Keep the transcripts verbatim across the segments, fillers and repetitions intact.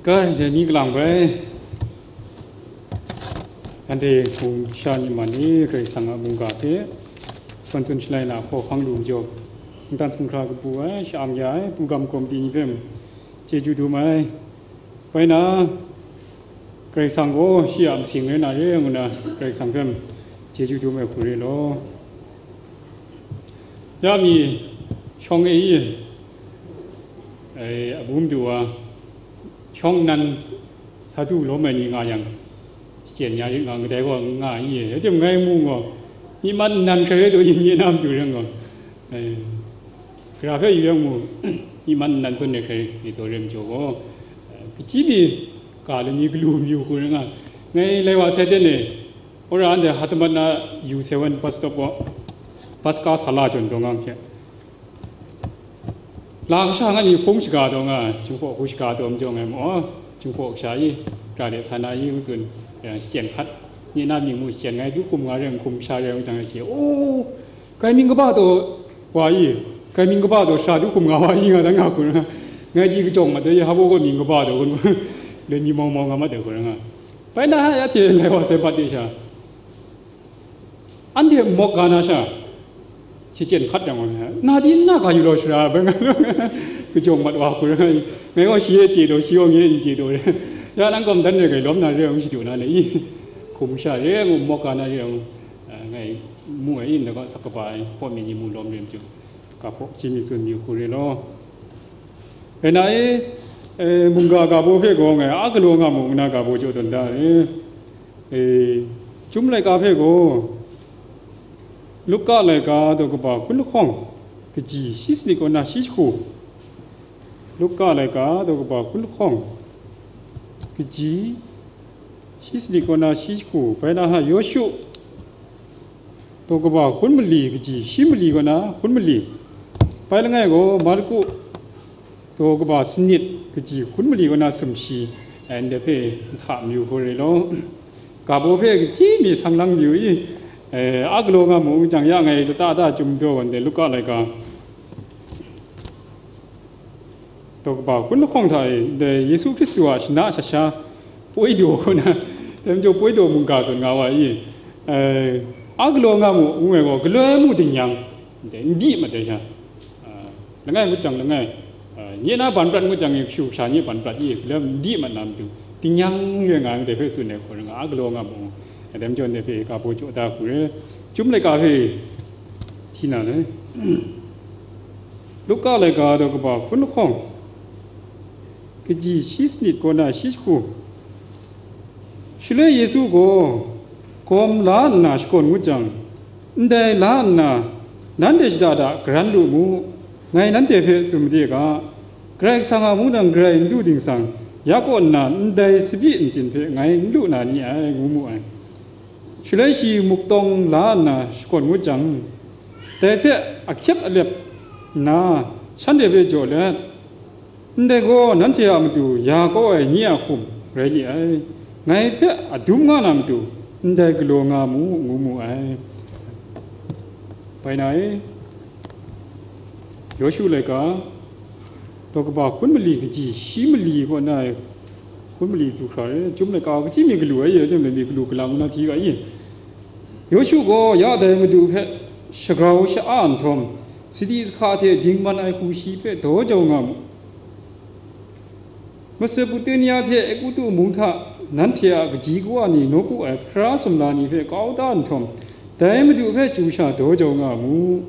Ga, dai ni kalang bai, anhte hpung sha ni man ni Karai Kasang a mungga hte, hpang tsun shalai na hkawhkang lu majaw, ntan sumhkra kabu ai, sha-am ya ai, program komiti ni hpe chyeju dum ai. Bai na, Karai Kasang gaw shi a masing rai na re ngu na, Karai Kasang hpe chyeju dum ai hku re law. Ya mi shawng e i, ai, abu madu wa, shawng nnan sa du lawm ai ni nga yang, shachyen ya rit nga, kadai gaw nga i, rai tim ngai mu gaw, myi man nnan hkrai rai taw, yin ye na matu rai gaw, ai, gara hpe yu yang mu, myi man nnan zawn ai hkrai rai taw rai majaw gaw, ai, kaji mi ga lami galu mi hku rai nga, ngai lai wa sai ten e, wora anhte Hatamat na U seven bus stop gaw, bus ka sa la jawn taw nga hte, la kasha nga ni hpung shaga taw nga, Jinghpaw hku shaga taw majaw ngai maw, Jinghpaw kasha i, ra de sa na i, ngu tsun, eh, shachyen hkat, nye na mying mu shachyen ngai, du hkum nga rai, hkum sha rai, ngu jang shi, o, kai mying kaba taw wa i, kai mying kaba taw sha du hkum nga wa i, nga dan nga hku ra nga, ngai di kajawng mat dai, hpa gaw mying kaba taw kun, loi mi mau mau nga mat dai hku ra nga. Bai na ya hte lai wa sai bat de sha. Anhte mawk ga na sha, shachyen hkat yang wa, na di nna ga yu law shara, bai nga, kajawng mat wa hku ra nga, ngai gaw shi e chye taw, shi gaw nge n chye taw re. Ya nang gawm dan re, gai lawm na re, ngu shadu na le i, hkum sha re, ngu mawk ga na re, ngu, a, ngai mu ai, ndai gaw sak kaba ai, hpaw mi ni mu lawm re, matu ga hpaw hkying mi tsun mi hku re law. Rai na e, e, mungga ga baw hpe gaw ngai a galaw nga mu, ngu na ga baw jaw tawn da re. E, Chyum laika hpe gaw, Luka laika daw kaba hkun lahkawng, kaji shi sanit kaw na shi jahku, Luka laika daw kaba hkun lahkawng, kaji shi sanit kaw na shi jahku, bai na ha Yawshu daw kaba hkun mali, kaji shi mali kaw na hkun mali, bai langai gaw Marku daw kaba sanit, kaji hkun mali kaw na sumshi, eh, ndai hpe nhta mayu hku re law. Ga baw hpe kaji mi sang lang mayu i, eh, a galaw nga mu jang, ya ngai lata da chyum daw wan de, Luka laika daw kaba hkun lahkawng hta e, dai Yesu Hkristu a shana sha sha poi daw na, dai majaw poi daw mungga zawn nga wa i, eh, a galaw nga mu, ngu ai gaw, galoi mu ding yang, dai n di mat ai sha, ah, langai ngut jang langai, ah, nye na ban prat ngut jang, kashu kasha nye ban prat i, galoi n di mat na matu, ding yang re nga ai, dai hpe tsun ai hku ra nga, a galaw nga mu, dai majaw ndai hpe ga baw jaw da hku re, Chyum laika hpe hti na le. Luka laika daw kaba hkun lahkawng, kaji shi sanit kaw na shi jahku. Shaloi Yesu gaw gawm la nna shakawn ngut jang, ndai la nna, nanhte shada da garan lu mu, ngai nanhte hpe tsun made ga, Karai Kasang a mungdan garai n du ding sang, ya kaw nna ndai tsabyi ntsin hpe ngai n lu na ni ai, ngu mu ai. Shaloi shi muktawng la nna shakawn ngut jang, dai hpe ahkyep alep nna shanhte hpe jaw let, ndai gaw nanhte a matu ya kau ai nye a hkum rai li ai, ngai hpe adum nga na matu ndai galaw nga mu, ngu mu ai. Bai na e, Yawshu laika, daw kaba hkun mali kaji shi mali kaw na ai hkun mali du hkra e, Chyum laika kaji mi galu ai, ya jam mi galu galang na hti ga i. Yawshu gaw ya dai Madu hpe shagrau sha-a nhtawm, sadi sahka hte dingman ai hku shi hpe daw jau nga mu. Mesopotamia hte Egutu mung hta nanhte a kaji kawa ni nawku ai hpara sumla ni hpe kau da nhtawm, dai Madu hpe chyu sha daw jau nga mu.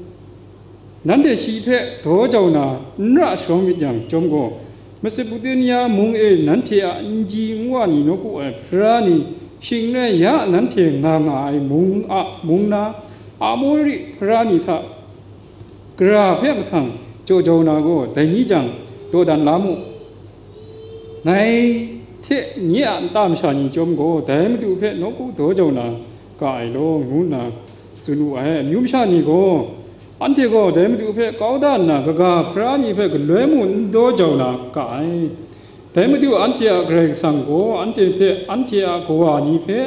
Nanhte shi hpe daw jau na n ra sharawng myit yang chyawm gaw, Mesopotamia mung e nanhte a n ji n wa ni nawku ai hpara ni, shing n rai ya nanhte nga nga ai mung a, mung na, Amori hpara ni hta gara hpe mahtang jaw jau na gaw, dai ni jang dawdan la mu. Ngai hte nye a nta masha ni chyawm gaw, dai Madu hpe nawku daw jau na ga ai law, ngu nna tsun wu ai. Amyu masha ni gaw, anhte gaw dai Madu hpe kau da nna, kaga hpara ni hpe galoi mung n daw jau na ga ai. Dai Madu anhte a Karai Kasang gaw, anhte hpe, anhte a kawa ni hpe,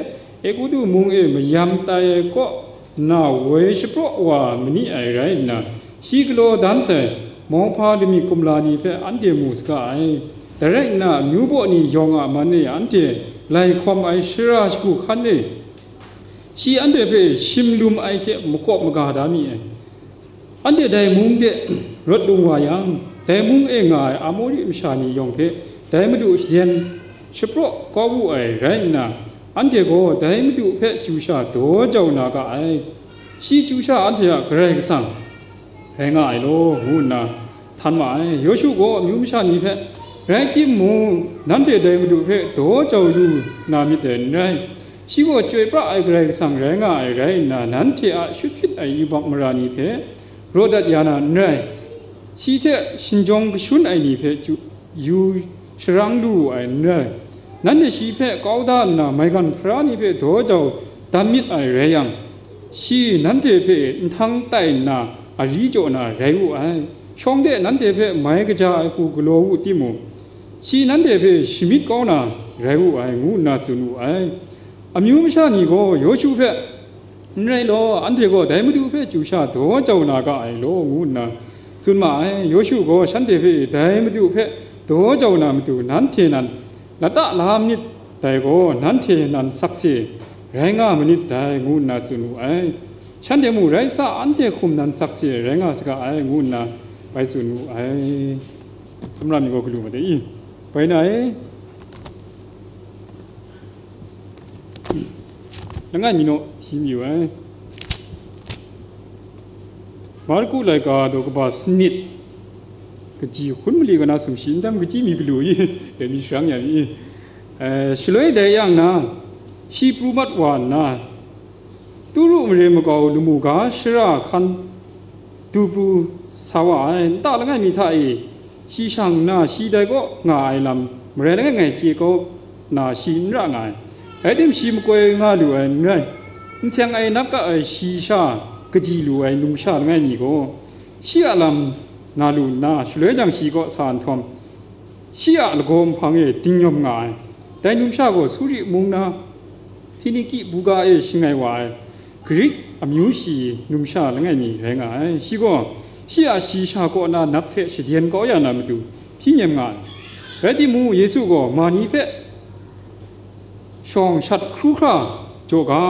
Egutu mung e mayam tai ai kaw nna woi shapraw wa ma ni ai rai nna, shi galaw dan sai mauhpa lamik kumla ni hpe anhte mu saga ai. Dai rai nna, amyu baw ni yawng a man e anhte lai hkawm ai shara shagu hkan e, shi anhte hpe shim lum ai hte makawp maga da mi ai. Anhte dai mung de rawt lung wa yang, dai mung e nga ai Amori masha ni yawng hpe dai Madu shaden shapraw kau wu ai rai nna, anhte gaw dai Madu hpe chyu sha daw jau na ga ai. Shi chyu sha anhte a Karai Kasang rai nga ai law, ngu nna htan ma ai. Yawshu gaw amyu masha ni hpe, "Rai timung, nanhte dai Madu hpe daw jau lu na myit dai n rai. Shi gaw chyoi pra ai Karai Kasang rai nga ai rai nna, nanhte a shut hpyit ai yubak mara ni hpe raw dat ya na n rai. Shi hte shinjawng kashun ai ni hpe chyu, yu sharang lu wu ai n rai. Nanhte shi hpe kau da nna, maigan hpara ni hpe daw jau dan myit ai rai yang, shi nanhte hpe nhtang tai nna, ari jaw na rai wu ai. Shawng de nanhte hpe mai kaja ai hku galaw wu timung, shi nanhte hpe shamyit kau na rai wu ai," ngu nna tsun wu ai. Amyu masha ni gaw Yawshu hpe, "N rai law, anhte gaw dai Madu hpe chyu sha daw jau na ga ai law," ngu nna tsun ma ai. Yawshu gaw shanhte hpe, "Dai Madu hpe daw jau na matu nanhte nan lata la manit dai gaw, nanhte nan sakse rai nga manit dai," ngu nna tsun wu ai. Shanhte mung rai sa, anhte hkum nan sakse rai nga saga ai, ngu nna bai tsun wu ai. Tsawmra myit gaw galu ma de i? Bai na e? Langai mi naw hti mayu ai. Marku laika daw kaba sanit, kaji hkun mali kana sumshi n dam kaji mi galu i, dai mi sharang ya mi i. Eh, shaloi dai yang na, shi pru mat wa nna, Turu mare makau lamu ga shara hkan du pru sa wa ai. Nta langai mi hta e, shi shang nna, shi dai kaw nga ai lam marai langai ngai chye kau na shi n ra nga ai. Rai tim, shi makoi nga lu ai n rai. N seng ai nap ka ai shi sha kaji lu ai numsha langai mi gaw, shi a lam na lu nna, shaloi jang shi kaw sa nhtawm, shi a lagaw nhpang e dingnyawm nga ai. Dai numsha gaw Suri mung na Hpiniki buga e shangai wa ai Grik amyu shi numsha langai mi rai nga ai. Shi gaw shi a shi sha kaw na nat hpe shaden kau ya na matu hpyi nem nga ai. Rai timung, Yesu gaw ma ni hpe shawng shat hkru hkra jaw ga,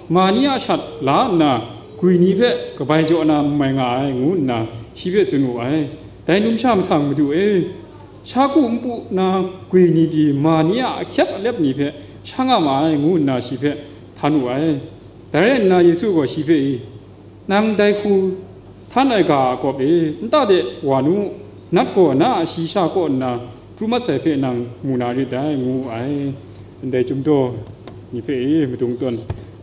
ma ni a shat la nna, gwi ni hpe kabai jaw na n mai nga ai, ngu nna shi hpe tsun wu ai. Dai numsha mahtang, "Madu e, sha ku npu na gwi ni pyi ma ni a ahkyep alep ni hpe sha nga ma ai," ngu nna shi hpe htan wu ai. Dai rai nna Yesu gaw shi hpe, "Nang dai hku htan ai ga a kawp e, nta de wa nu, nat gaw na a shi sha kaw nna pru mat sai hpe nang mu na rit dai," ngu wu ai. Ndai chyum daw ni hpe e, madung tawn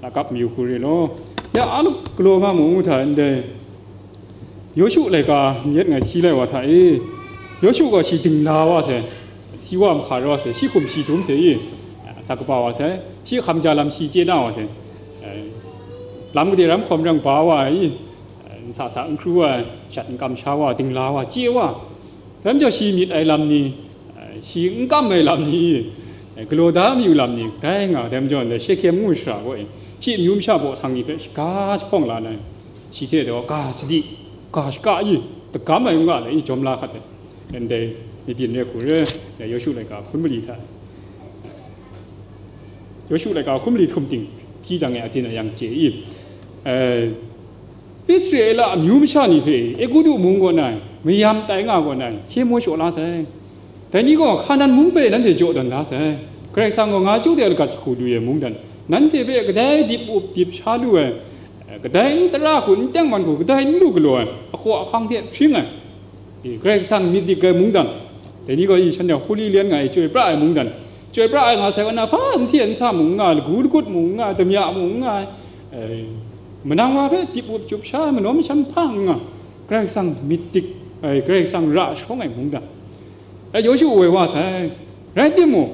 lakap mayu hku re law, ya a lup galaw nga mu ngu hta ndai Yawshu laika mayat ngai hti lai wa hta e, Yawshu gaw shi dingla wa sai, si wa mahka rai wa sai, shi hkum shi dum sai i, sa kaba wa sai, shi hkam ja lam shi chye na wa sai, lam gade ram hkawm rang ba wa i, nsa sa n hkru wa, shat n kamsha wa, dingla wa, chye wa, dai majaw shi myit ai lam ni, shi n kam ai lam ni, galaw da mayu lam ni, rai nga, dai majaw ndai Shehkem ngu shara gaw e, shi amyu masha baw sang ni hpe shaga jahpawng la na, shi hte daw ga sadi, ga shaka i, dagam ai n ga le i, jawm la hkat ai. Ndai mi byin re hku re, Yawshu laika hkun mali hta, Yawshu laika hkun mali htum ting hti jang e, a tsin a yang chye i, eh, Israela amyu masha ni hpe Egutu mung kaw na, mayam tai nga kaw na, hkye maw shaw la sai. Dai ni gaw Hkanan mung hpe nanhte jaw tawn da sai. Karai Kasang gaw nga chyu de lagat hku lu ai mungdan, nanhte hpe kadai dip up dip sha lu ai, kadai n tara hku, n tengman hku, kadai n lu galaw ai, ahkaw ahkang hte hpring ai, e, Karai Kasang myit dik ai mungdan. Dai ni gaw i shanhte hkuli lyan nga ai, chyoi pra ai mungdan. Chyoi pra ai nga sai kaw na, hpa n si n sa mung n nga, lagu lagut mung n nga, damya mung n nga, e, manang wa hpe dip up chyup sha ai, manawm shan hpa n nga, Karai Kasang myit dik ai, Karai Kasang ra shawng ai mungdan. E, Yawshu woi wa sai. Rai timung,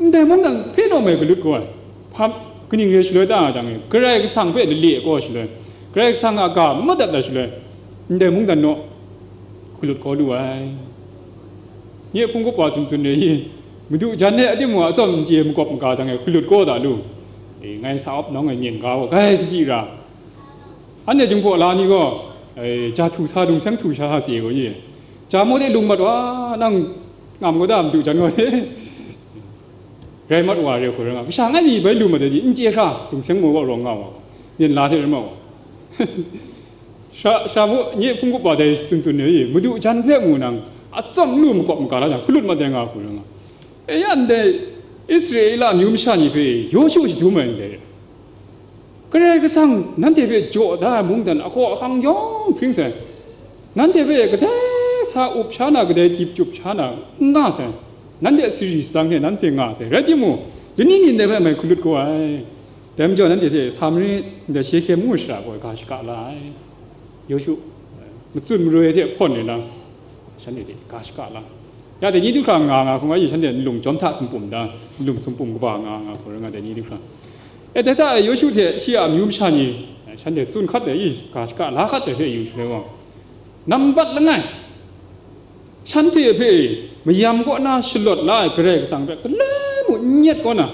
ndai mungdan hpe naw mai galut gaw ai. Hpa, kaning re shaloi ta nga jang e, Karai Kasang hpe lale gaw shaloi, Karai Kasang a ga madat ai shaloi, ndai mungdan naw galut kau lu ai. Nye hpung gup wa tsun tsun re i, Madu jan e a timung a atsawm n chye makawp maga jang e, galut kau da lu. E, ngai sa up nawng ai myen ga gaw, grai sadi ra. Anhte Jinghpaw la ni gaw, e, ja htu sa, lungseng htu sha sa chye gaw i, ja maw de lung mat wa, nang ngam kau da, Madu jan gaw ni. Rai mat wa re hku rai nga, kasha ngai mi bai lu mat ai di, n chye hkra, lungseng mu gaw rawng nga wa, myen la hte rai mat wa. Sha, sha mu, nye hpung gup wa dai tsun tsun ni, Madu jan hpe mu nang, atsawm lu makawp maga la jang, hkalut mat ai nga hku rai nga. E ya ndai Israela amyu masha ni hpe Yawshu shadu mai ndai. Karai Kasang nanhte hpe jaw da ai mungdan ahkaw ahkang yawng hpring sai. Nanhte hpe kadai sa up sha na, kadai dip chyup sha na, n nga sai. Nanhte sari sadang hte nanhte nga sai. Rai timung, lani nin dai hpe mai hkalut kau ai. Dai majaw nanhte hte Samari, ndai Shehkem ngu shara gaw ga shaka la ai. Yawshu, matsun maroi hte hpawn nna, shanhte hte ga shaka la. Ya dai ni du hkra nga nga hkung ai, shanhte nlung chyawm hta sumpum da, nlung sumpum kaba nga nga hkung rai nga dai ni du hkra. E, dai hta e Yawshu hte shi a amyu masha ni, shanhte tsun hkat ai, i, ga shaka la hkat ai hpe yu shaloi gaw, nambat langai, shanhte hpe mayam kaw na shalawt la ai Karai Kasang hpe galoi mung n yet kaw na,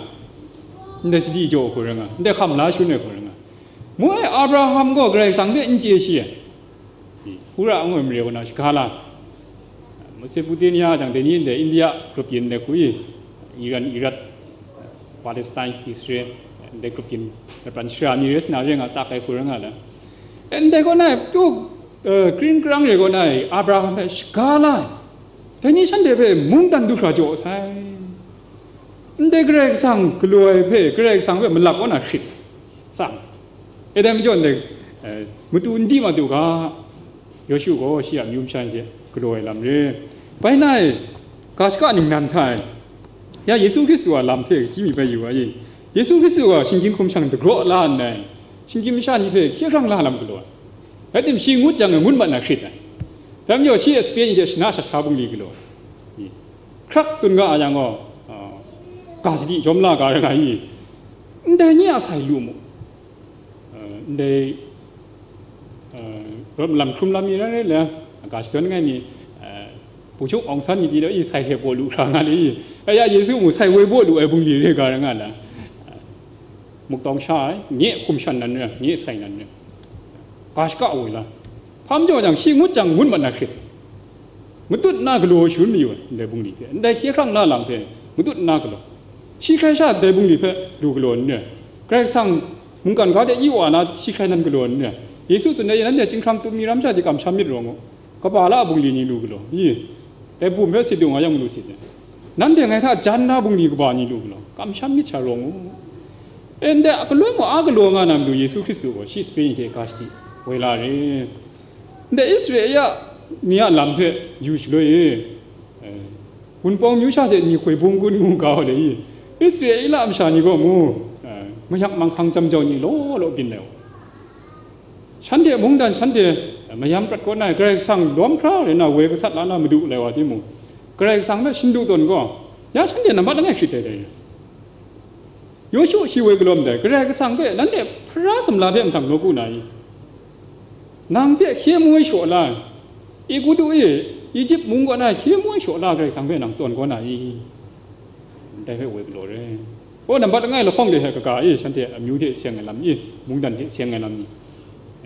ndai sadi jaw hku rai nga, ndai hkam la shangun ai hku rai nga. Mu ai, Abraham gaw Karai Kasang hpe n chye shi ai. Hura ngu ai mare kaw na shaga la. Mesopotamia jang dai ni ndai India grup yin dai hku i, Iran, Iraq, Palestine, Israel, ndai grup yin lapran shara mi rai sa na re nga, tak ai hku rai nga la. E, ndai kaw na e, pyu, eh, kring krang re kaw na e, Abraham hpe shaga la ai. Dai ni shanhte hpe mungdan du hkra jaw sai. Ndai Karai Kasang galaw ai hpe, Karai Kasang hpe malap kaw na hkrit tsang. E dai majaw ndai, eh, matu n di mat u ga, Yawshu gaw shi a amyu masha ni hte galaw ai lam re. Bai na e, ga shaka ningnan hta e, ya Yesu Hkristu a lam hpe kaji mi bai yu ai. Yesu Hkristu gaw shinggyim hkum shang dagraw la nngai, shinggyim masha ni hpe hkye hkrang la lam galaw ai. Rai tim, shi ngut jang e ngut mat na hkrit ai. Dai majaw shi e sape ni hte shana shat sha bungli galaw ai. Hkrak tsun ga a yang gaw, ah, ga sadi jawm la ga rai nga i, ndai ni a sai lu mu. Ah, ndai, ah, rawt malam hkrum lam mi rai rai le, ga shadawn ngai mi, ah, Puchuk Aung San ni di daw i sai hte baw lu hkra nga le i, aya Yesu mu sai woi baw lu ai bungli re ga rai nga la. Ah, muktawng sha ai, nye hkum shan nan re, nye sai nan re. Ga shaka woi la. Hpa majaw jang, shi ngut jang ngut mat na hkrit. Matut na galaw shangun mayu ai, ndai bungli hpe, ndai hkye hkrang na lam hpe, matut na galaw. Shi hkrai sha ndai bungli hpe lu galaw n re. Karai Kasang mungkan ga de i wa na shi hkrai nan galaw n re. Yesu tsun ai, nanhte chyinghkrang tum mi ram sha di kamsham myit rawng u. Kaba la a bungli ni lu galaw, i, dai bum hpe sit dung a yang lu sit ai. Nanhte ngai hta jan na bungli kaba ni lu galaw, kamsham myit sha rawng u. E, ndai a galoi mung a galaw nga na matu Yesu Hkristu gaw shi sape ni hte ga shadi woi la re. Ndai Israela mi a lam hpe yu shaloi e, eh, Wunpawng myu sha hte myi hkoi bung kun ngu ga wa le i, Israela masha ni gaw mu, eh, mayak manghkang jam jau ni law law byin ai u. Shanhte mungdan, shanhte mayam prat kaw na ai, Karai Kasang lawm hkra rai na woi gasat la na madu lai wa timung, Karai Kasang hpe shindu tawn gaw, ya shanhte nambat langai hkrit ai dai. Yawshu shi woi galaw ndai, Karai Kasang hpe nanhte hpara sumla hpe mahtang nawku na i? Nang hpe hkye moi shaw la, Egutu e, Ijip mung kaw na hkye moi shaw la Karai Kasang hpe nang tawn kaw na i? Ndai hpe woi galaw re. O, nambat langai lahkawng de hte kaga e, shanhte amyu hte seng ai lam ni, mungdan hte seng ai lam ni,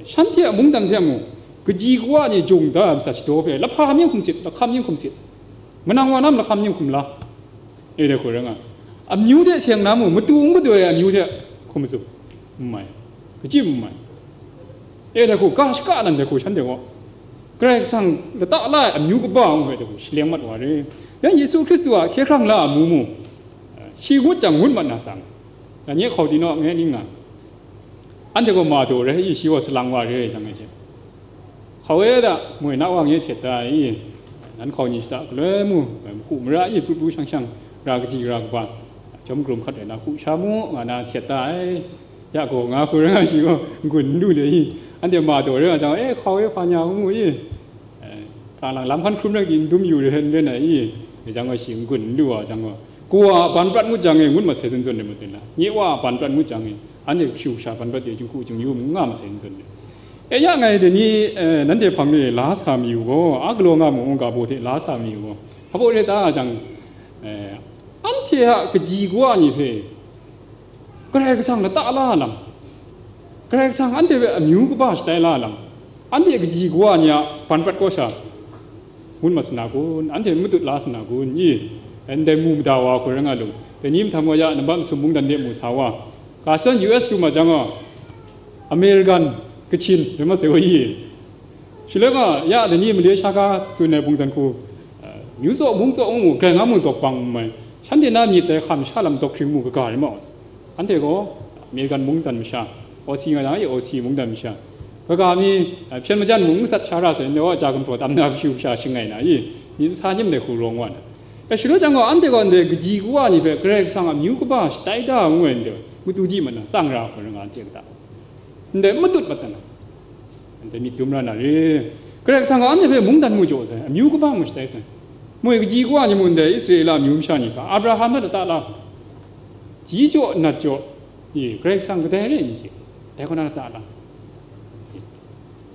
shanhte a mungdan hpe mung, kaji kawa ni jung da ai matsat shadaw hpe, lahpa ni hkum sit, lahkam ni hkum sit, manang wa nam lahkam ni hkum la, e dai hku rai nga. Amyu hte seng na mung, matu n gadoi ai amyu hte hkum matsup n mai, kaji n mai. E dai hku, ga shaka nan dai hku, shanhte gaw Karai Kasang lata la ai amyu kaba ngu ai dai hku, shaleng mat wa re. Ya Yesu Hkristu a hkye hkrang la a amu mu, shi ngut jang ngut mat na tsang, ya nye hkau di naw, ngai ning nga, anhte gaw ma daw re i, shi gaw salang wa re ai jang ai hte, hkau e da, moi na wa nge htet da ai i, nan hkau ni shada galoi mu, mahku mara i, pru pru shang shang, ra kaji ra kaba, jawm karum hkat ai na hku sha mu, nga na htet da ai. Ya gaw nga hku rai nga, shi gaw n-gun n lu le i, anhte ma daw re nga jang, e, hkau e hpa nya u mu i, eh, hpang lang lam hkan hkrum rai di n dum yu re, n rai na i, dai jang gaw shi n-gun n lu wa jang gaw, kawa a ban prat ngut jang e, ngut masai zawn zawn rai mat tin la, nye wa a ban prat ngut jang e, anhte kashu kasha ban prat de, jinghku jingyu mu nga masai zawn zawn rai. E ya ngai dai ni, eh, nanhte hpang de la sa mayu gaw, a galaw nga mu, ga baw hte la sa mayu gaw, hpa baw re ta jang, eh, anhte a kaji kawa ni hpe, Karai Kasang lata la lam, Karai Kasang anhte hpe amyu kaba shatai la lam, anhte kaji kawa ni a ban prat kaw sha, ngut mat sa na kun, anhte matut la sa na kun, i, ndai mu mada wa hkoi rai nga lu. Dai ni mahtang gaw ya, nambat masum mungdan de mu sa wa, ga shadawn U S du mat jang gaw, American, Kachin, rai mat sai wa i. Shaloi gaw, ya, dai ni Malaysia ga tsun ai bungzan hku, eh, myu tsaw, mung tsaw, ngu, grai nga mu dawk bang mai, shanhte na myit dai hkam sha lam dawk hkring mu kaga rai ma. Anhte gaw American mungdan masha, Aussie nga yang, Aussie mungdan masha, kaga mi, eh, hpyen majan mung matsat sha ra sai, ndai wa ja gumhpraw tam na kashu kasha shangai na i, myit masa nyim dai hku rawng wa na. E, shaloi jang gaw, anhte gaw ndai kaji kawa ni hpe Karai Kasang a amyu kaba shatai da ngu ai ndai, matu di mat na tsang ra hkoi rai nga, anhte kata ndai matut mat na, ndai myit dum ra na re. Karai Kasang gaw anhte hpe mungdan mu jaw sai, amyu kaba mu shatai sai. Moi kaji kawa ni mung ndai Israela amyu masha ni hpe Abraham hpe lata la, ji jaw nat jaw, i, Karai Kasang kadai re n chye, dai kaw na lata la,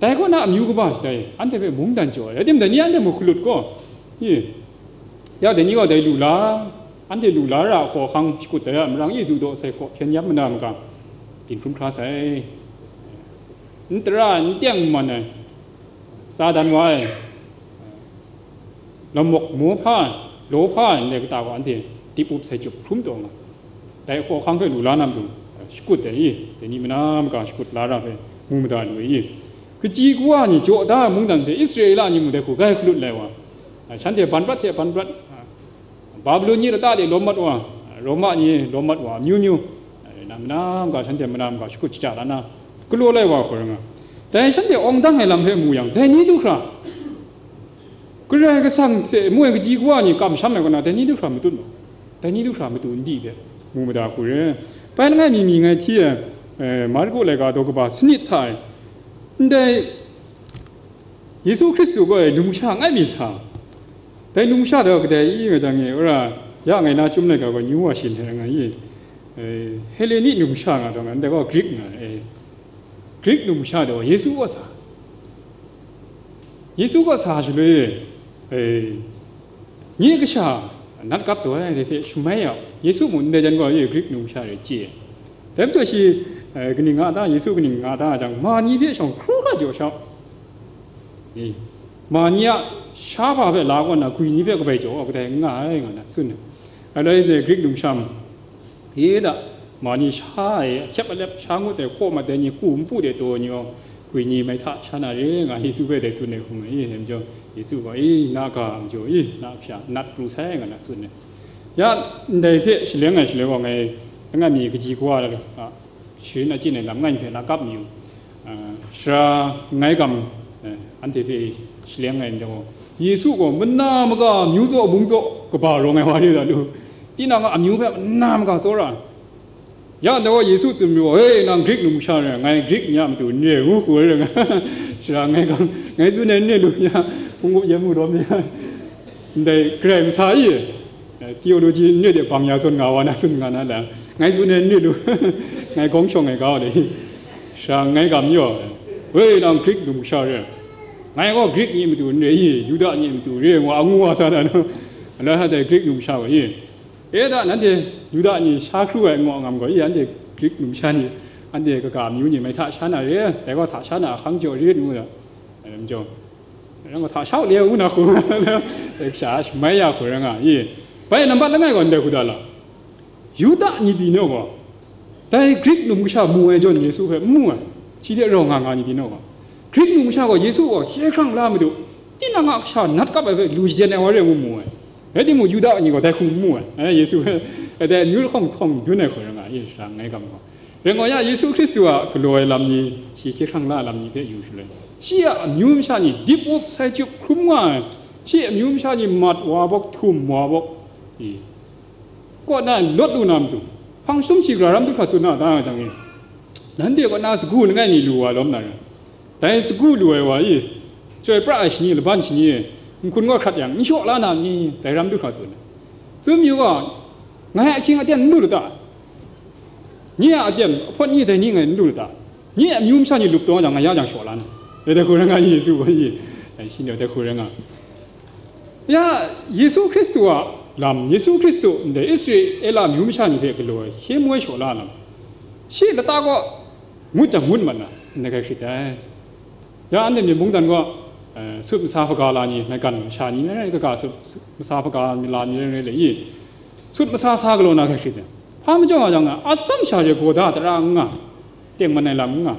dai kaw na amyu kaba shatai, anhte hpe mungdan jaw ai. Rai timung, dai ni anhte mu hkalut gaw, i, ya, dai ni gaw dai lu la, anhte lu la ra hkawhkang shakut dai a marang i, du daw sai hkaw hpyen yam mana maga, byin hkrum hkra sai. N tara n teng man ai, Satan wa ai, lamawk mawhpa, lawhpa ndai kata gaw anhte dip up sai, chyup hkrum taw nga. Dai hkawhkang hpe lu la na matu, shakut ai i, dai ni mana maga shakut la ra hpe mu mada lu ai i. Kaji kawa ni jaw da ai mungdan hpe Israela ni mung dai hku grai hkalut lai wa, shanhte ban prat hte ban prat, Babilon ni lata de lawm mat wa, Roma ni lawm mat wa, amyu myu, na mana maga, shanhte mana maga shakut shaja la na, galaw lai wa hkoi rai nga. Dai shanhte awng dang ai lam hpe mu yang, dai ni du hkra, Karai Kasang hte moi kaji kawa ni kamsham ai kaw na, dai ni du hkra matut mu, dai ni du hkra matu n di hpe mu mada hku re. Bai langai mi mi ngai hti ai, eh, Marku laika daw kaba sanit hta e, ndai Yesu Hkristu gaw e, numsha ngai mi sa, dai numsha daw kadai i nga jang e, wora ya ngai na chyum laika gaw, nyu wa shin hte nga i, eh, Helleni numsha nga taw nga, ndai gaw Grik nga, eh, Grik numsha daw Yesu kaw sa. Yesu kaw sa shaloi, eh, nye kasha nat kap taw ai, dai hte shamai ya, Yesu mung ndai jan gaw, ye Grik numsha re chye. Dai majaw shi, eh, kaning nga ta, Yesu kaning nga ta jang, ma ni hpe shawng hkru hkra jaw shau. Eh, ma ni a sha hpa hpe la kaw na, gwi ni hpe kabai jaw, kadai n nga ai, nga na tsun ai. Alai de Grik numsha, ye da, ma ni sha e, ahkyep alep sha ngut ai, hkaw mat ai ni, ku npu de taw ni gaw, gwi ni mai hta sha na re, nga Yesu hpe dai tsun ai hku nga i, dai majaw Yesu gaw, i, na ga majaw i, na kasha nat pru sai, nga na tsun ai. Ya, ndai hpe shaleng ai shaloi gaw, ngai langai mi kaji kawa, a, sharin achyin ai lam ngai hpe la kap mi u. A, sara ngai gam, eh, anhte hpe shaleng ai ndai gaw, Yesu gaw mana maga amyu tsaw bung tsaw kaba rawng ai wa re da lu. Tinang a amyu hpe mana maga tsawra. Ya, ndai gaw Yesu tsun mu, "Hei, nang Grik numsha re, ngai Grik ni a matu n re," ngu hku ai rai nga. Sara ngai gam, ngai tsun ai n re lu ya, hpung gup yen mu rawm ya. Ndai Karai masa i, eh, theology n re de bang ya zawn nga wa na tsun nga na la, ngai tsun ai n re lu, ngai gawng shawng ai ga wa le. Sara ngai gam yaw, "Woi, nang Grik numsha re, ngai gaw Grik ni matu n re i, Yuda ni matu re," ngu a ngu wa sa na nu, ala dai Grik numsha wa i. E da, nanhte Yuda ni sha hkru ai ngu a ngam gaw i, anhte Grik numsha ni, anhte kaga amyu ni mai hta sha na re, dai gaw hta sha na ahkang jaw rit ngu da, ai lam jaw. Rai nga, hta sha u le, ngu na hku, kasha shamai ya hku rai nga i. Bai nambat langai gaw ndai hku da la, Yuda ni pyi naw gaw, dai Grik num kasha mu ai jawn Yesu hpe n mu ai, shi hte rau nga nga ni pyi naw gaw, Grik num kasha gaw Yesu gaw hkye hkrang la madu, tinang a kasha nat kap ai hpe lu shaden ai wa re ngu mu ai. Rai timung, Yuda ni gaw dai hku n mu ai, eh, Yesu hpe, eh, dai amyu lahkawng htawng dun ai hku rai nga i, sara ngai gam gaw. Rai ngai ya, Yesu Hkristu a galaw ai lam ni shi hkye hkrang la ai lam ni hpe yu shaloi, shi a amyu masha ni dip up sai chyup hkrum nga ai, shi a amyu masha ni mat wa bawk, htum wa bawk, i, kaw na lawt lu na matu, hpang shum shi gara ram du hkra tsun na da nga jang e, nanhte kaw na sagu langai mi lu wa lawm na rai. Dai sagu lu ai wa i, chyoi pra ai shani, laban shani, nhkun gaw hkrat yang, n shaw la na ni, dai ram du hkra tsun ai. Tsun yu gaw, ngai ahkying aten n lu lu ta? Nye a aten, ahpawt ni dai ni ngai n lu lu ta? Nye a amyu masha ni lup taw jang, ngai ya jang shaw la na. Dai hku rai nga, Yesu gaw i, dai shi ni dai hku rai nga. Ya, Yesu Hkristu a lam, Yesu Hkristu ndai Israela amyu masha ni hpe galaw ai hkye mu ai shaw la lam, shi lata kaw ngut jang ngut mat na, ndai hkrit ai. Ya, anhte myit mungdan gaw, Eh, sut masa hpaga la ni, maigan masha ni, rai rai kaga sut masa hpaga la ni rai rai le i, sut masa sa galaw na hkrit hkrit ai. Hpa majaw nga jang, atsam sha re gaw da tara n nga, tengman ai lam n nga.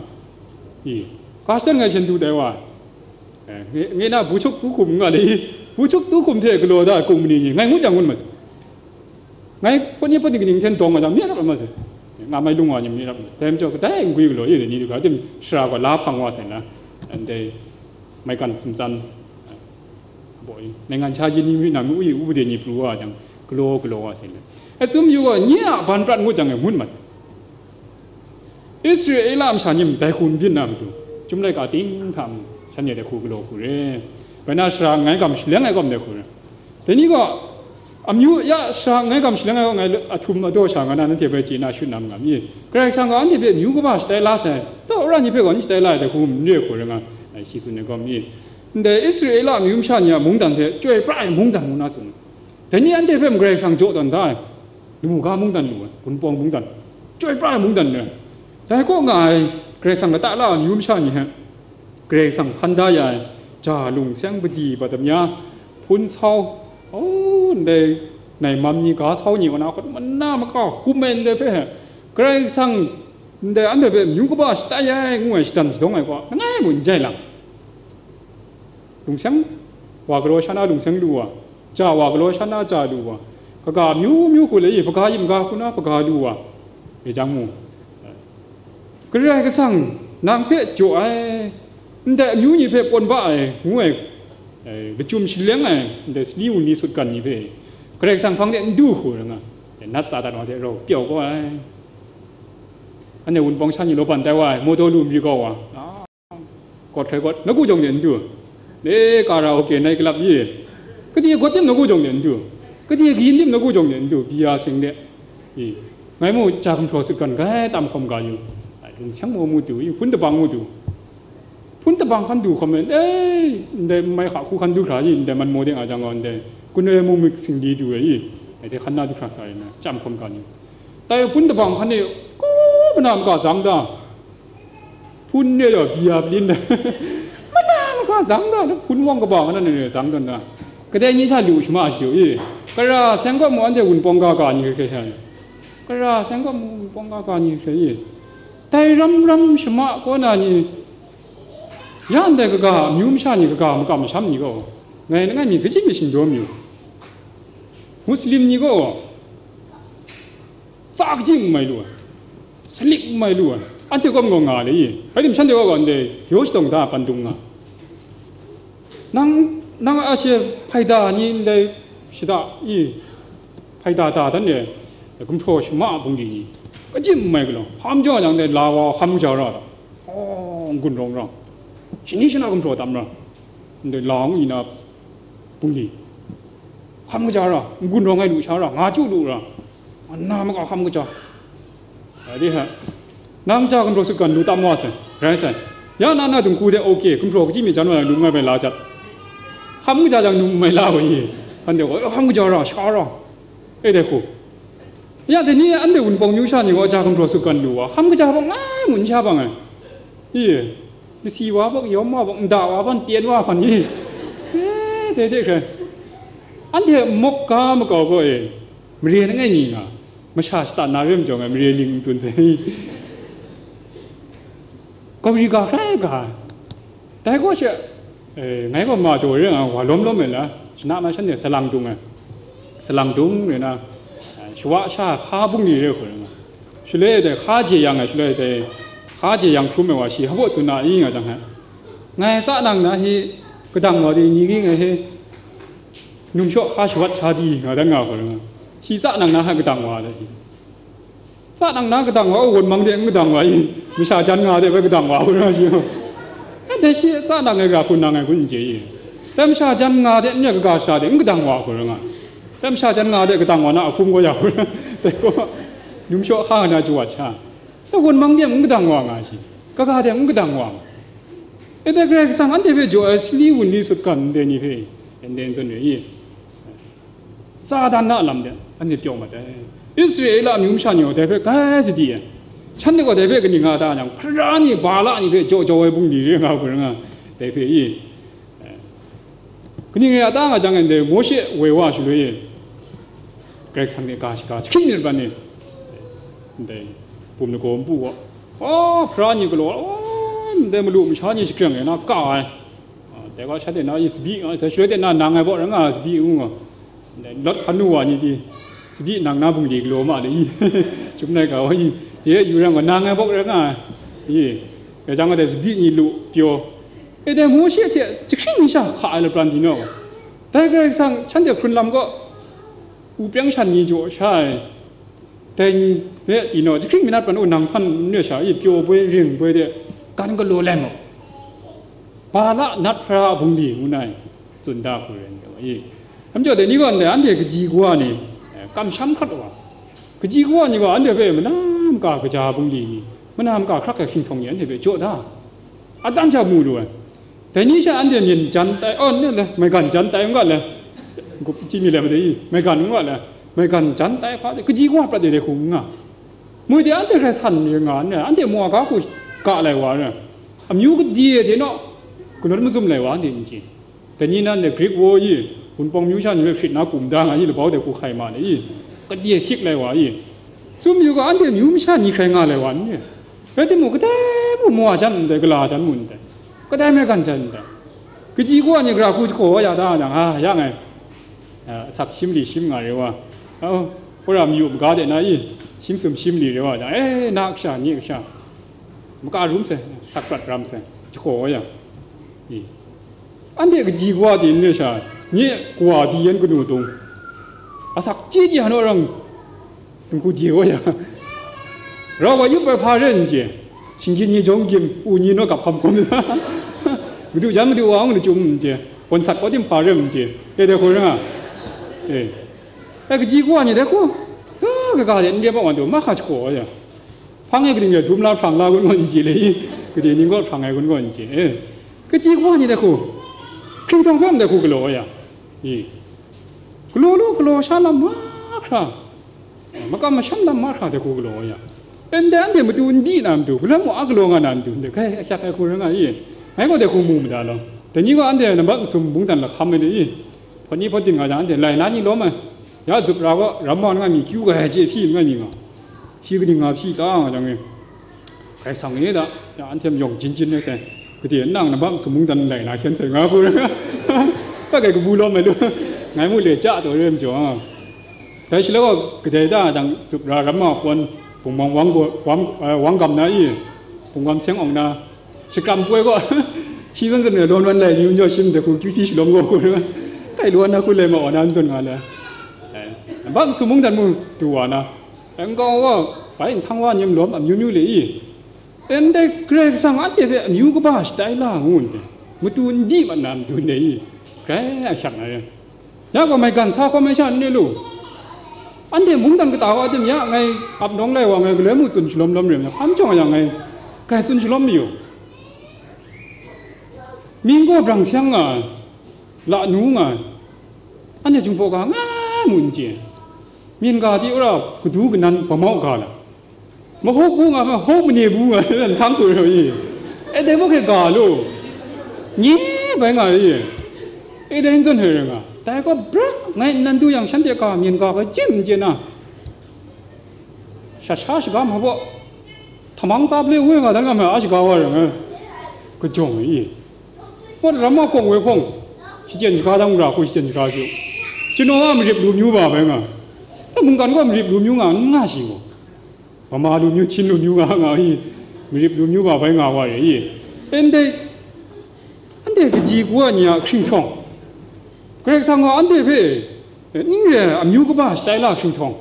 I, ka shadawn ngai hpyen du tai wa, eh, nge, nge na buchuk tu hkum n nga le i, buchuk tu hkum hte galaw da ai kung mani ni, ngai ngu jang ngun ma se. Ngai hpawt ni hpawt ni kaning hten dawng nga jang, mi rap ai ma se. Nga mai lung wa ni mi rap ai. Dai majaw, kadai n gwi galaw, i, ni du ga, tim shara gaw la hpang wa sai na, ndai maigan sumtsan, boi, naingan sha yin ni mi na, mi u yi u de ni pru wa jang, galaw galaw wa sai na. E, tsun yu gaw, nye a ban prat ngut jang e, ngut mat. Israela masha ni dai hku n byin na matu, chyum laika ting hta mung, shanhte dai hku galaw hku re. Bai na, shara ngai gam shaleng ai kawm dai hku re. Dai ni gaw, amyu ya sha ngai gam shaleng ai gaw, ngai ahtum adaw sha nga na, nanhte hpe chye na shut na mangam i? Karai Kasang gaw anhte hpe amyu kaba shatai la sai, tau ra ni hpe gaw n shatai la ai dai hku n re hku rai nga, ai, shi tsun ai gaw mi? Ndai Israela amyu masha ni a mungdan hpe chyoi pra ai mungdan ngu na tsun. Dai ni anhte hpe mung Karai Kasang jaw tawn da ai, lamu ga mungdan lu ai, Wunpawng mungdan, chyoi pra ai mungdan re. Dai kaw nga ai Karai Kasang lata la ai amyu masha ni hpe, Karai Kasang hkan da ya ai, ja lung seng padi bat damya, hpun sau, o, ndai nai mam ni ga sau ni, wa na hkawt mana maka hkum ai ndai hpe, Karai Kasang ndai anhte hpe amyu kaba shatai ai, ngu ai shadan shadawng ai kaw, langai mung n jai lang. Lungseng wa galaw sha na lungseng lu wa, ja wa galaw sha na ja lu wa, kaga amyu myu hku le i, hpaga yim ga hku na hpaga lu wa, e jang mu, Karai Kasang nang hpe jaw ai, ndai amyu ni hpe pawn ba ai, ngu ai, e, lachyum shaleng ai, ndai sali wunli sutgan ni hpe, Karai Kasang hpang de n du hku rai nga, e, nat tsa dat wa hte rau pyau kau ai. Anhte Wunpawng sha ni law ban tai wa ai, mawdaw lu mari kau wa, kawt hkrai kawt, nawku jawng de n du. E, karaoke, night club i, kade kawt tim nawku jawng de n du. Kade kayin tim nawku jawng de n du, bia seng de. I, ngai mu ja gumhpraw sutgan, grai tam hkawm ga yu. Ai, lungseng maw mu du, i, hpun dabang mu du. Hpun dabang hkan du hkawm e, e, ndai mai hka hku hkan du hkra i, ndai man maw de nga jang gaw, ndai gun e mung myit singli du e i, ai de hkan na du hkra hkra i na, tam hkawm ga yu. Tai hpun dabang hkan e, kaw mana maka zang da. Hpun re gaw bia palin da. Mana maka zang da, hpun wang kaba nga na ni re zang tawn da. Kadai ni sha lu shama shadu i. Kara seng kaw mu anhte Wunpawng ga ga ni hkrai sha. Kara seng kaw mu Wunpawng ga ga ni hkrai i. Dai ram ram shama kaw na ni, ya ndai kaga amyu masha ni kaga makam masham ni gaw, ngai langai mi kaji mi shingdaw mi. Muslim ni gaw, tsa kaji n mai lu ai, salik n mai lu ai, anhte kaw gaw nga le i, bai tim shanhte kaw gaw ndai yaw shadawng da pandung nga. Nang, nang a she hpaida ni ndai shada i, hpaida da dan de, gumhpraw shama a bungli ni, kaji n mai galaw, hpa majaw jang ndai la wa hkam kaja ra, aw, n-gun rawng ra, shani shana gumhpraw tam ra, ndai la ngu ina bungli, hkam kaja ra, n-gun rawng ai lu sha ra, nga chyu lu ra, na maka hkam kaja. Dai hte, nang ja gumhpraw sutgan lu tam wa sai, rai sai. Ya na na dinghku de, oke, gumhpraw kaji mi jan wa lu nga bai la jat. Hkam kaja jang nu mai la wa i, anhte gaw, "Eh, hkam kaja ra, sha ra." E dai hku. Ya, dai ni anhte Wunpawng myu sha ni gaw ja gumhpraw sutgan lu wa, hkam kaja bawk ngai mun sha bang ai. I, lasi wa bawk, yawm wa bawk, nda wa bawk, tyen wa hpan i. E, dai de hkrai. Anhte mawk ga makau gaw e, mare langai mi nga, masha shata na re majaw ngai mare ling n tsun sai. Kaw ri ga hkrai ga ai. Dai kaw she, eh, ngai gaw ma daw re nga, wa lawm lawm ai la, shana ma shanhte salang dung ai. Salang dung re na, eh, shawa sha hka bungli re hku re nga. Shaloi dai hka je yang ai, shaloi dai hka je yang hkrum ai wa shi hpa baw tsun na i nga jang hte, ngai tsa nang na hi kadang wa di ni ging ai he, num shaw hka shawat sha di nga dan nga hku re nga. Shi tsa nang na hka kadang wa dai hi. Tsa nang na kadang wa, won mang de n kadang wa i, masha jan nga de bai kadang wa, hku ra shi. Dai shi tsa nang ai ga hku nang ai hku n chye i. Dai masha jan nga de n ya kaga sha de n kadang wa, hku ra nga. Dai masha jan nga de kadang wa na a hkum gaw ya, hku ra. Dai gaw, num shaw hka nga na chawat sha. Dai won mang de n kadang wa nga shi. Kaga de n kadang wa nga. E dai Karai Kasang anhte hpe jaw ai sali wunli sutgan ndai ni hpe, nden zawn re i. Satan a lam de, anhte pyaw mat ai. Israela amyu masha ni gaw dai hpe grai sadi ai. Shanhte gaw dai hpe kaning nga ta yang, hkra ni, Bala ni hpe jaw jaw ai bungli re nga hku rai nga, dai hpe i, Kaning rai a ta nga jang, ndai Mawshe woi wa shaloi e, Karai Kasang hte ga shaga jahkring myit ban ni, ndai bum lagaw npu gaw, a, hpara ni galaw, a, ndai malu masha ni shagrang e na ka ai. A, dai gaw shanhte na i tsabyi, a, dai shaloi de na nang ai baw rai nga ai tsabyi ngu nga, ndai lawt hkan nu wa ni di, tsabyi nang na bungli galaw ma le i, chyum laika wa i, de yu rang gaw nang ai baw rai nga ai i, dai jang gaw dai tsabyi ni lu pyaw, e dai Mawshe hte jahkring mi sha hka ai lapran di naw, dai Karai Kasang shanhte hkrun lam gaw, u preng shan ni jaw sha ai, dai ni hpe, yu naw, jahkring mi na pran u nang hpan n re sha i, pyaw boi, ring boi de, gan galaw lai mu, Bala nat hpara a bungli ngu na i, tsun da hku rai nna i. Namjaw dai ni gaw ndai anhte kaji kawa ni, eh, kamsham hkrat wa, kaji kawa ni gaw anhte hpe mana maka kaja bungli ni, mana maka hkrak ai hkinghtawng ni anhte hpe jaw da, a dan sha mu lu ai. Dai ni sha anhte myen jan tai, oh, ne le, maigan jan tai n ga le, gup chyi mi le ma de i, maigan n ga le, maigan jan tai hpa de, kaji kawa prat de dai hku n nga. Mui de anhte hkrai san ring nga n re, anhte mwa ga hku ga lai wa re, amyu kade hte naw, galawn mazum lai wa anhte n chye. Dai ni nan de Grik wa i, Wunpawng myu sha ni hpe hkrit na kum da nga i, labau de hku hkai ma le i, kade hkyik lai wa i, Tsun mayu ga, anhte myu masha ni hkrai nga lai wa n re. Rai timung, kadai mung mawa jan ndai, gala jan mu ndai, kadai maigan jan ndai, kaji kawa ni gara hku jahkaw ya da jang, a, ya ngai, a, asak shim li shim nga re wa, a, wora mayu maga de na i, shim sum shim li re wa jang, e, na kasha, nye kasha, maka rum sai, asak prat ram sai, jahkaw ya, i. Anhte kaji kawa di n re sha, nye kawa di yan kanu dung, asak chye chye hanu arang, n ku di wa ya, rau wa yup ai hpa re n chye, shinggyim ni jawng gyim, u ni naw kap hkam hkawm, madu jan madu wa ang lachyum n chye, wan sat wa tim hpa re n chye, e dai hku rai nga, e, e kaji kawa ni dai hku, ta kaga de n re ma wan du, mahka jahkaw wa ya. Hpang e kaning re dum la hprang la kun gaw n chye le i, kade ning gaw hprang ai kun gaw n chye, e, kaji kawa ni dai hku, hkringhtawng hpe ndai hku galaw ya, i, galaw lu, galaw sha lam mahkra, makam masham lam mahkra dai hku galaw ya, ndai anhte matu n di na matu, galoi mung a galaw nga na matu, ndai hkai ahkyak ai hku rai nga i, ngai gaw dai hku mu mada law, dai ni gaw anhte nambat masum mungdan lahkam ai de i, hpawt ni hpawt din nga jang, anhte lai na ni lawm ai, ya zup ra gaw, ram wa n nga mi, kyu ga ai chye hpyi n nga mi nga, shi kaning nga hpyi ta nga jang e, Karai Kasang e da, ya anhte mayawng jin jin ai sai, kade nang nambat masum mungdan lai na hkyen sai nga hku rai nga, ba kai kabu lawm ai lu, ngai mu le ja taw re ai majaw, dai shaloi gaw kadai da jang zup ra ram ma pawn, bungmawng wang gaw, wang, eh, wang gam na i, bungwam seng awng na, shakram poi gaw, shi zawn zawn e lawn wan lai ni majaw, shim dai hku kyu hpyi shalawm gaw hku rai nga, kai law na hku lai ma wa na n zawn nga le, eh, nambat masum mungdan mu du wa na, Nkau wa, bai nhtang wa ni malawm amyu myu le i, ndai Karai Kasang anhte hpe amyu kaba shatai la ngu ndai, matu n di mat na matu ndai i, grai ahkyak na re. Ya gaw, maigan sa hkawm ai sha n re lu, anhte mungdan kata wa tim ya, ngai ap nawng lai wa, ngai galoi mu tsun shalawm lawm re, hpa n jawng yang ngai grai tsun shalawm mayu. Myin gaw brang seng nga ai, la nu nga ai, anhte Jinghpaw ga nga mu n chye. Myin ga di wora kadu kanan bamau ga la, mahawk bu nga, mahawk mane bu nga, nhtang hku rai i, e dai muk hpe ga lu, nye bai nga i, e dai n zawn hpe rai nga, dai gaw bra ngai nnan du yang, shanhte ga myin ga hpe jim n chye na, shat sha shaga ma baw, htamang tsa ple woi nga dan nga ma a shaga wa rai nga, kajawng i, Mawt ram ma hkawng woi hkawng, shachyen shaga dang ra hku shachyen shaga shu. Chinaw a marip lu myu ba bai nga, ta mungkan gaw marip lu myu nga n nga shi gaw, Bama lu myu, Chin lu myu nga nga i, marip lu myu ba bai nga wa re i. Ndai, anhte kaji kawa ni a hkringhtawng, Karai Kasang gaw anhte hpe ning re ai amyu kaba shatai la hkringhtawng,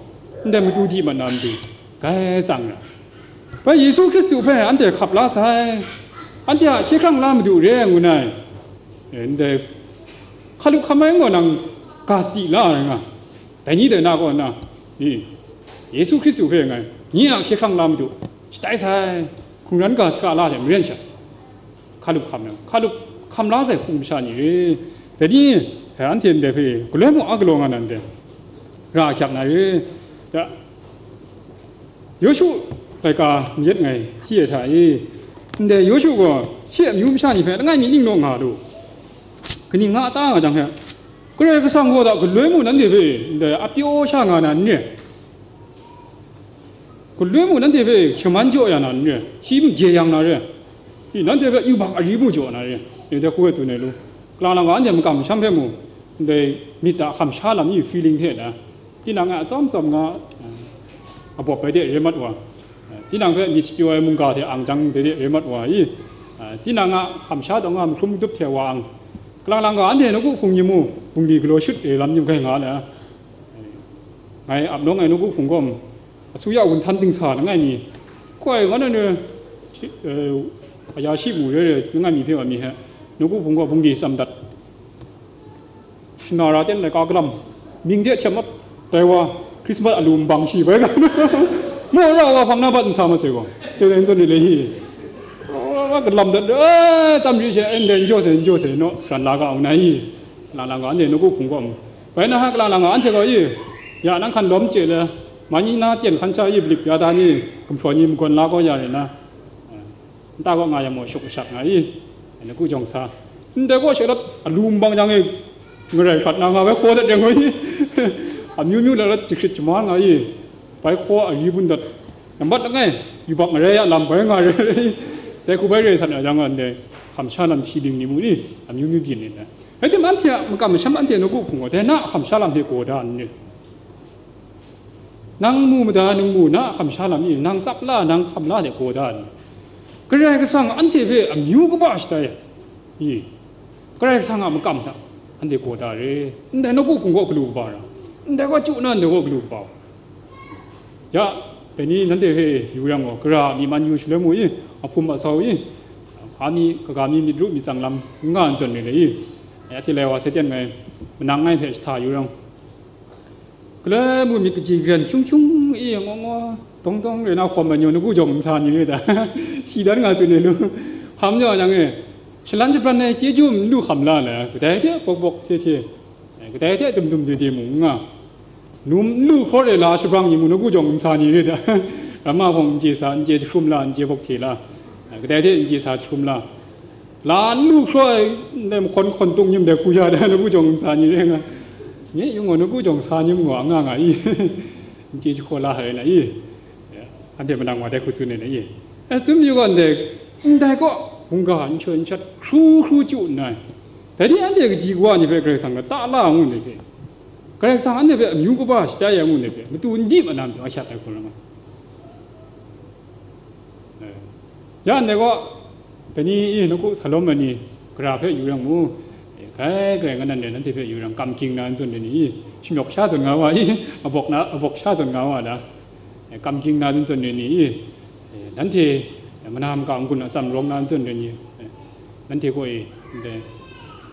ndai matu di mat na matu, grai tsang ra. Bai Yesu Hkristu hpe anhte hkap la sai, anhte a hkye hkrang la madu re ai ngu nai, ndai hkalup hkam ai ngaw nang ga sadi la ai nga, dai ni dai na kaw na, i, Yesu Hkristu hpe ngai, nye a hkye hkrang la madu, shatai sai, hkungran ga hkra la hte maren sha. Hkalup hkam yang, hkalup hkam la sai hpung masha ni re, dai ni, anhte ndai hpe galoi mung a galaw nga na ndai, ra ahkyak na re, da, Yawshu laika mayat ngai hti ai hta e, ndai Yawshu gaw shi a amyu masha ni hpe langai mi ning naw nga lu, Kaning nga ta nga jang he, Karai Kasang gaw da galoi mu nanhte hpe ndai apyaw sha nga na n re, galoi mu nanhte hpe shaman jaw ya na n re, shi maje yang na re, i nanhte hpe yubak ari mu jaw na re, ni dai hku e tsun ai lu, kalang lang ga anhte makam masham hpe mu, ndai myit a hkam sha lam i feeling hte na, tinang a atsawm tsawm nga, a, abawp ai de re mat wa, a, tinang hpe myit shapyaw ai mungga hte ang jang de de re mat wa i, a, tinang a hkam sha taw nga mahkrum madup hte wa ang, kalang lang ga anhte nawku hpung ni mu, bungli galaw shut re lam ning hkai nga na, ngai ap nawng ai nawku hpung gaw, asuya wunhtan dingsa langai mi, koi nga na ni, shi-, eh, aya shi mu re re langai mi hpe wa mi he, nawku hpung gaw bungli tsam dat. Shana ra ten laika galam, mying de htem ap, dai wa, Krismas alu nbang shi bai ga, maw ra wa hpang na bat nsa ma se gaw, te dai nzawn ni le hi, wa galam dat, eh, tsam ri she, eh, ndai n jaw se, n jaw se, naw, shana la ga, ung na hi, lang lang ga, anhte nawku hpung gaw, bai na ha, kalang lang ga, anhte gaw i, ya, nang hkan lawm chye le, ma ni na tyen hkan sha i, blik ya da ni, gumhpraw ni magawn la gaw ya re na, nta kaw nga yang maw, shuk shak nga i, nawku jawng sa. Ndai kaw she lat alu nbang jang e, ngarai hkrat na nga bai hkaw dat yang gaw i, amyu myu la lat jahkrit jamang nga i, bai hkaw ari bun dat, nambat langai, yubak ngarai a lam bai nga re, dai hku bai re sat na jang gaw, ndai hkam sha lam shi ling ni mu ni, amyu myu byin ni na. Rai tim, anhte a makam masham, anhte nawku hpung gaw, dai na a hkam sha lam hte gaw da n ni? Nang mu mada nang mu na a hkam sha lam ni, nang tsap la, nang hkam la de gaw da ni? Karai Kasang anhte hpe amyu kaba shatai ai, i, Karai Kasang a makam hta anhte gaw da re. Ndai nawku hpung gaw galu kaba ra, ndai gaw chyu na, ndai gaw galu kaba wa. Ya, dai ni nanhte hpe yu yang gaw, gara a myi man yu shaloi mu i, ahpum asau i, hpa mi, kaga mi myit ru myit tsang lam n nga n zawn re le i, ya hte lai wa sai ten ngai, manang ngai hte jahta yu yang, galoi mu myit kaji karen hkyung hkyung i, ngaw ngaw, dawng dawng re na hkawm ai ni, nawku jawng nsa ni re ta? Shi dan nga tsun ai lu, hkam jaw jang e, shalan shabran ai chyeju n lu hkam la na, kadai hte bawk bawk hte hte, kadai hte dum dum de de mu n nga, num n lu hkraw re la shabrang ni mu, nawku jawng nsa ni re ta? Ramma hpawng n chye sa, n chye jahkrum la, n chye bawk hte la, kadai hte n chye sa jahkrum la, la n lu hkraw ai, ndai mahkawn hkawn tung nyim dai hku ya da, nawku jawng nsa ni re nga. Nye yung gaw, nawku jawng sa nyim gaw, anga nga i, n chye jahkaw la ai na i, anhte manang wa dai hku tsun ai na i. E, tsun yu gaw, ndai, ndai kaw, mungga n shawt n shat hkru hkru chyu nna, dai ni anhte kaji kawa ni hpe Karai Kasang lata la ngu ndai hpe, Karai Kasang anhte hpe amyu kaba shatai ai ngu ndai hpe, matu n di mat na matu a shat ai hku rai nga. Eh, ya ndai gaw, dai ni i, nawku sa lawm ai ni, gara hpe yu yang mu, eh, grai grai nga nan re, nanhte hpe yu yang, kam ging na n zawn re ni i, shamyawk sha zawn nga wa i, abawk na, abawk sha zawn nga wa da, eh, kam ging na n zawn re ni i, eh, nanhte, eh, mana maka n-gun atsam rawng na n zawn re ni, eh, nanhte gaw e, ndai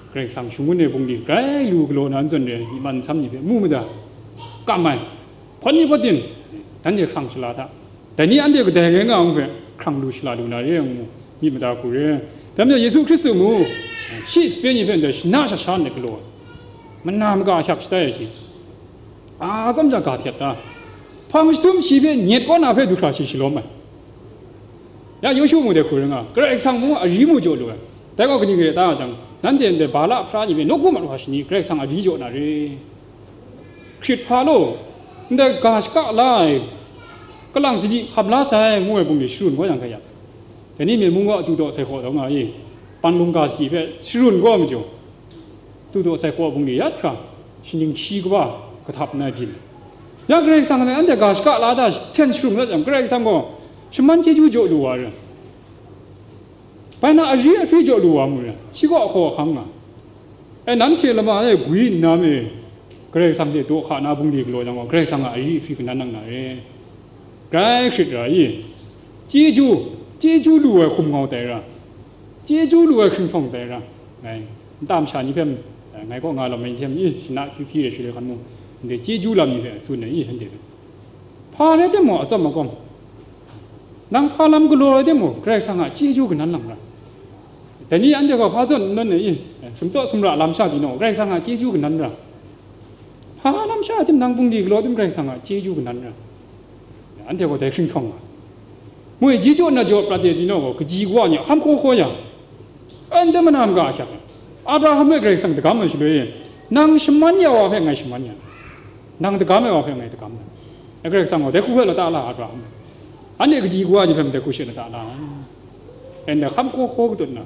Karai Kasang shangun ai bungli grai lu galaw na n zawn re, myi man nsam ni hpe mu mada, kam ai, hpawt ni hpawt din, nanhte hkrang shala hta, dai ni anhte kadai rai nga ai hpe hkrang lu shala lu na re ai ngu myit mada hku re. Dai majaw Yesu Hkristu mu, shi sape ni hpe ndai shana sha sha nna galaw ai, mana maka a hkyak shatai ai shi, a tsam sha ga htet da, hpang jahtum shi hpe nyet kau na hpe du hkra shi shalawm ai. Ya Yawshu mu dai hku rai nga, Karai Kasang mu ari mu jaw lu ai. Dai gaw kaning rai ta nga jang, nanhte ndai Bala hpara ni hpe nawku mat wa shani Karai Kasang ari jaw na re. Hkrit hpa law, ndai ga shaka la ai, kalang sadi hkam la sai ngu ai bungli sharun kau yang hkra ya, dai ni myen mung gaw atu daw sai hkaw taw nga i, pan lung ga sadi hpe sharun kau ai majaw, atu daw sai hkaw ai bungli yat hkra, shaning shi kaba kahtap nna byin. Ya Karai Kasang gaw anhte ga shaka la da, hten sharun dat yang, Karai Kasang gaw shaman chyeju jaw lu wa re. Bai na ari ahpri jaw lu wa mu re, shi gaw ahkaw ahkang nga. E, nanhte lama e gwi nna me, Karai Kasang hte daw hka na bungli galaw jang gaw, Karai Kasang a ari ahpri kanan nang na re. Grai hkrit ra i, chyeju, chyeju lu ai hkum ngau tai ra, chyeju lu ai hkringhtawng tai ra, ngai, nta masha ni hpe, ngai kaw nga lam ai ni hte i, shana hkyu hpyi re shaloi hkan mung, ndai chyeju lam ni hpe tsun ai i, shanhte hpe. Hpa rai timung, atsawm agawm, nang hpa lam galaw ai timung, Karai Kasang a chyeju kanan lang ra. Dai ni anhte gaw hpa zawn n nawn ai i, sumtsaw sumra lam sha di naw, Karai Kasang a chyeju kanan ra. Hpa lam sha tim, nang bungli galaw tim, Karai Kasang a chyeju kanan ra. Anhte gaw dai hkringhtawng nga. Moi ji jaw na jaw prat de di naw gaw, kaji kawa ni hkam hkaw hkaw ya, anhte mana maka a hkyak ai. Abraham hpe Karai Kasang dagam ai shaloi, nang shaman ya wa hpe ngai shaman ya, nang dagam ai wa hpe ngai dagam ai. Karai Kasang gaw dai hku hpe lata la Abraham. Anhte kaji kawa ni hpe ndai hku she lata la ai. Ndai hkam hkaw hkaw katut na,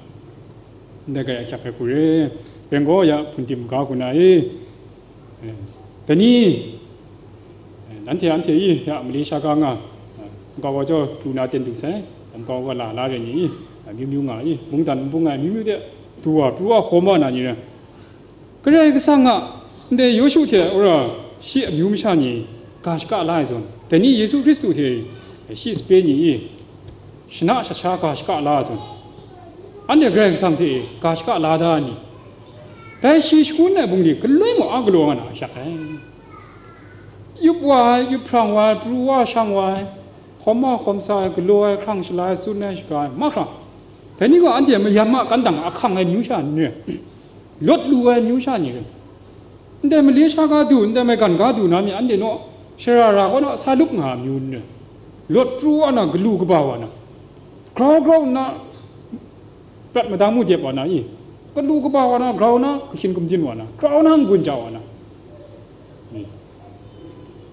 ndai grai ahkyak ai hku re. Ren gaw ya hpun tim ga hku na e. Eh, dai ni, eh, nanhte anhte i, ya, mali sha ga nga, eh, nkau wa jaw pru na ten du sai, nkau wa la la re ni i, eh, myu myu nga i, mungdan nbung ai myu myu de, du wa, pru wa hkawm wa na ni rai. Karai Kasang a, ndai Yawshu hte, ora, shi amyu masha ni ga shaka la ai zawn, dai ni Yesu Hkristu hte, eh, shi sape ni i, shana shat sha ga shaka la ai zawn, anhte Karai Kasang hte ga shaka la da ai ni, dai shi shangun ai bungli galoi mung a galaw nga na ahkyak ai. Yup wa ai, yup hprang wa ai, pru wa shang wa ai, hkawm wa hkawm sa ai, galaw ai, hkrang shala ai, tsun ai, shaga ai, mahkra. Dai ni gaw anhte mayam a kandang ahkang ai amyu sha n rai, lawt lu ai amyu sha ni rai. Ndai mali sha ga du, ndai maigan ga du na mi anhte naw, shara ra kaw naw sa lup nga ai amyu n rai. Lawt pru wa na, galu kaba wa na, grau grau nna prat madang mu dep wa na i, galu kaba wa na, grau na, kahkyin gumdin wa na, grau na, n-gun ja wa na, ni,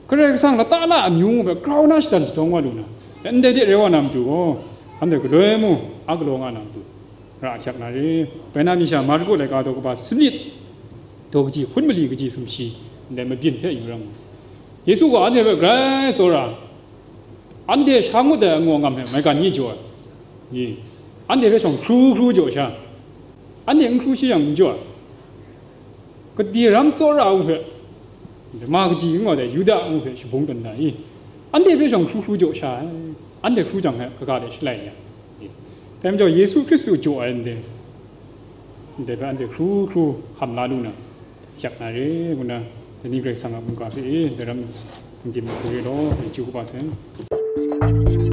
Karai Kasang lata la amyu ngu hpe grau na shadan shadawng wa lu na, ndai de rai wa na matu gaw, anhte galoi mung a galaw nga na matu, ra ahkyak na re. Bai na mi sha Marku laika daw kaba sanit, daw kaji hpun mali kaji sumshi, ndai mabyin hpe yu ram. Yesu gaw anhte hpe grai tsawra, anhte sha ngut ai angaw ngam hpe maigan ni jaw ai, ni, anhte hpe shawng hkru hkru jaw sha, anhte n hkru shi yang n jaw ai. Gade ram tsawra u hpe, ma kaji n gaw dai, Yuda ngu hpe shabung tawn na i, anhte hpe shawng hkru hkru jaw sha ai, anhte hkru jang hpe kaga de shalai ya, dai majaw Yesu Hkristu jaw ai ndai, ndai hpe anhte hkru hkru hkam la lu na, yak na re ngu na, dai ni Karai Kasang a mungga hpe e, dai ram hpungdim hku re law, chyu kaba sai.